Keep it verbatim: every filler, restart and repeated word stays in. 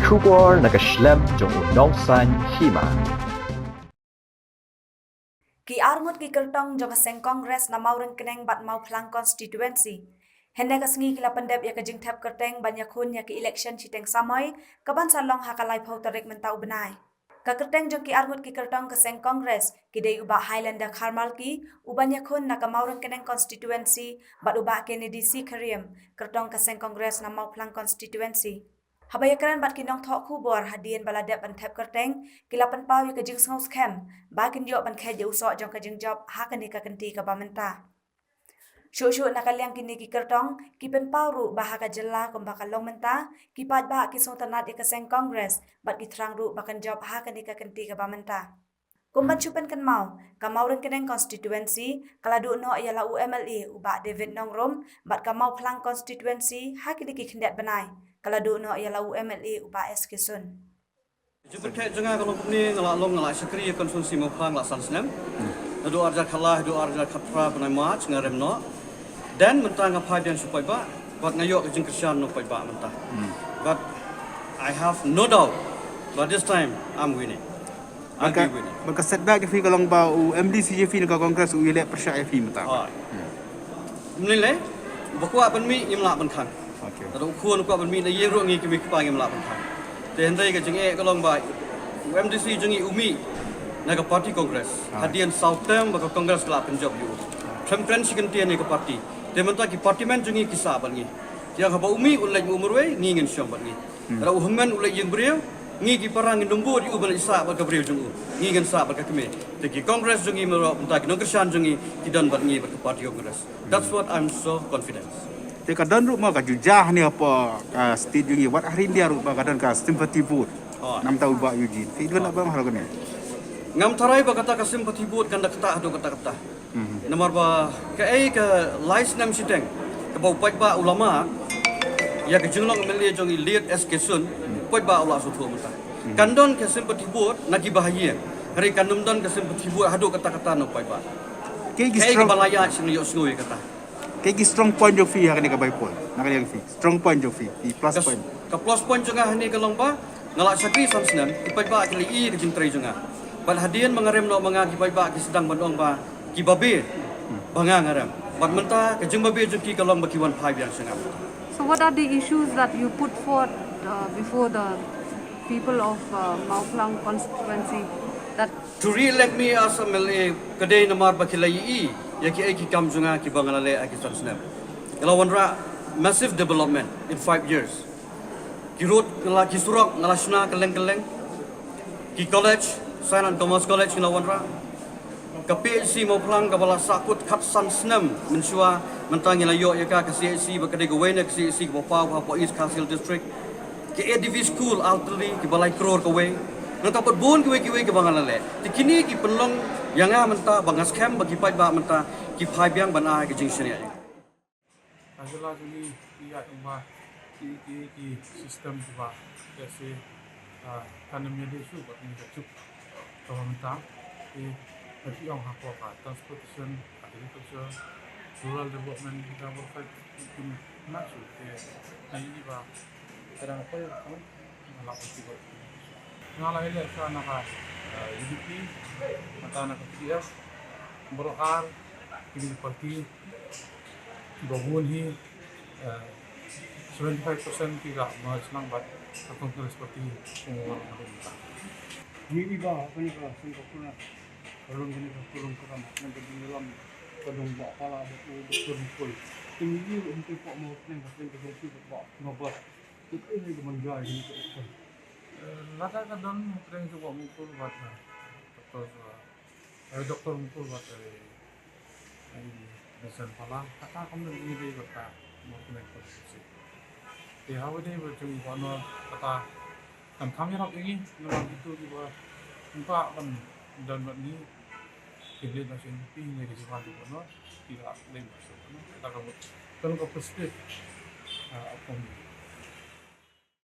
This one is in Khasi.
Khubor na ka shlem jong u nongsan hima. Ki arngut ki kyrtong jong ka seng Congress na Mawryngkneng bad Mawphlang Constituency hynne ka sngi ki la pyndep ïa ka jingthep kyrteng ban ïakhun ïa ka election shiteng samoi, kaban sa long ha ka laiphew tarik mynta u bnai. Ka kyrteng jong ki arngut ki kyrtong ka seng Congress ki dei u Bah Highlander Kharmalki, uban ïakhun na ka Mawryngkneng Constituency, bad u Bah Kennedy C Khyriem, kyrtong ka seng Congress na Mawphlang Constituency. Haba ïakren bad ki nongthoh khubor hadien ba la dep ban thep kyrteng, ki la pynpaw ïa ka jingsngewskhem ba kin ïoh ban kheit ïa u soh jong ka jingjop ha kane ka kynti kaba mynta. Shuh shuh na ka liang kine ki kyrtong, ki pynpaw ruh ba ha ka jylla kumba ka long mynta, ki paidbah ki sngewtynnad ïa ka seng Congress bad ki thrang ruh ba kan jop ha kane ka kynti kaba mynta. Kum ban shu pynkynmaw, ka Mawryngkneng Constituency ka la duh noh ïa la u M L A u Bah David Nongrum, bad ka Mawphlang Constituency ha kine ki khyndiat bnai ka la duh noh ïa la u M L A u Bah S K Sun. Jingpyrkhat jong nga ka long kumne, nga la long, nga la shakri ïa constituency Mawphlang la san snem. Naduh arhajar khatlai haduh arhajar khatphra bnai March nga rem noh. Then mynta nga phai biang sha u paidbah bad nga ïoh ka jingkyrshan na u paidbah mynta. But I have no doubt, but this time I'm winning. I'll be winning. Bad ka setback jong phi ka long ba u M D C jong phi na ka Congress u ïaleh pyrshah ïa phi mynta. Mynlei ba kwah ban mih ngim lah ban khang. Okay. Lada u khun u kwah ban mih na ïing ruh ngi ki mei ki pa ngim lah ban khang. Te hynrei ka jingeh ka long ba u M D C jong ngi u mih na ka party Congress. Hadien saw term ba ka Congress ka la pynjop ïa u. Khlem kren shi kyntien ïa ka party. Te mynta ki party man jong ngi ki sah bad ngi. Te haba u mih u leit u marwei, ngi ngin shong bad ngi. Lada u hynmen u leit ïing briew, ngi ki para ngin dumbur ïa u ban leit sah bad ka briew jong u. Ngi ngin sah bad ka kmie. Te ki Congress jong ngi mynta ki nongkyrshan jong ngi ki don bad ngi bad ka party Congress. That's what I'm so confident. Te ka don ruh mo ka juh jia hangne hapoh ka state jong ngi, wat ha ri India ruh ba ka don ka sympathy vote. Namar u Bah Eugene. Phi don ba ha kane. Ngam tharai ba kata ka sympathy vote kan da ktah haduh katta katta. Namar ba kaei ka lai snem shiteng kaba u paidbah u la mad ïa ka jinglong M L A jong i Late S K Sun, u paidbah u la sngewthuh mynta. Kan don ka sympathy vote na ki ba ha ïing. Hynrei kan ym don ka sympathy vote haduh katta katta na u paidbah. Kaei kaba la ïaid sngewsih ïa kata. Kaei ki strong point jong phi ha kane ka bai poll? Na ka liang phi, strong point jong phi, ki plus point. Ka plus point jong nga hangne ka long ba nga la shakri san snem, ki paidbah ki la ïohi ka jingtrei jong nga. Bad hadien ba nga rem noh ma nga, ki paidbah ki sdang ban ong ba ki babe ba nga nga rem. Bad mynta ka jingbabe jong ki ka long ba ki wan phai biang sha nga. So what are the issues that you put forth uh, before the people of uh, Mawphlang constituency that To re-elect me as M L A ka dei namar ba ki la ïohi ïa kiei ki kam jong nga kiba nga la leh ha ki san snem. Nga la wanrah massive development in five years. Ki road nga la, ki surok nga la shna kylleng kylleng. Ki college, Science and Commerce College nga la wanrah. Ka P H C Mawphlang kaba la sahkut khatsan snem mynshuwa, mynta ngi la ïoh ïa ka, ka C H C ba ka dei kawei na ka C H C kaba paw hapoh East Khasi Hills District. Ki A D V school artylli kiba lai klur kawei. Nangta pat bun kiwei kiwei kiba nga la leh. Te kine ki pynlong ïa nga mynta ba nga skhem ba ki paidbah mynta ki phai biang ban ai ka jingshaniah. Ka jylla jong ngi ki ïaid kumba ki, ki, ki system kiba te se, ah, kan ym ïadei shuh bad kine ka juk. Kaba mynta ki, ki ong hapoh ka transportation, agriculture, rural development, kita ba ka ki, ki, na shuh te na ïohi ba Ka dang poi ruh nga la poi ruh. Nga la ïaleh sha na ka, eh, U D P, mynta na ka P D F, baroh ar kine ki party kiba bun hi, eh, seventy five percent ki la merge lang bad ka Congress Party kum u wan mynta. Ngi i ba kane ka seng ka puna ka long kane ka pulung ka ram na ka jingïalam ka dong ba pala ba u Doctor Mukul. Ngi i ruh hynrei pok mo kane ka seng ka jong ki ba ba. Lada ka don hapdeng jong u Mukul bad, eh, Doctor, eh, Doctor Mukul bad, eh, eh, Vincent Pala, kata kam don ïa dei bad ka Mawryngkneng constituency. Te haba dei bad jong u Bah Noor kata kan kham ïarap ïa ngi namar kito kiba ym pat ban don bad ngi. Ki leit na sha N P P ne ki jingwan jong u Bah Noor, ki la leit na sha u Bah Noor. Kata ka mut don ka positive, ah, outcome.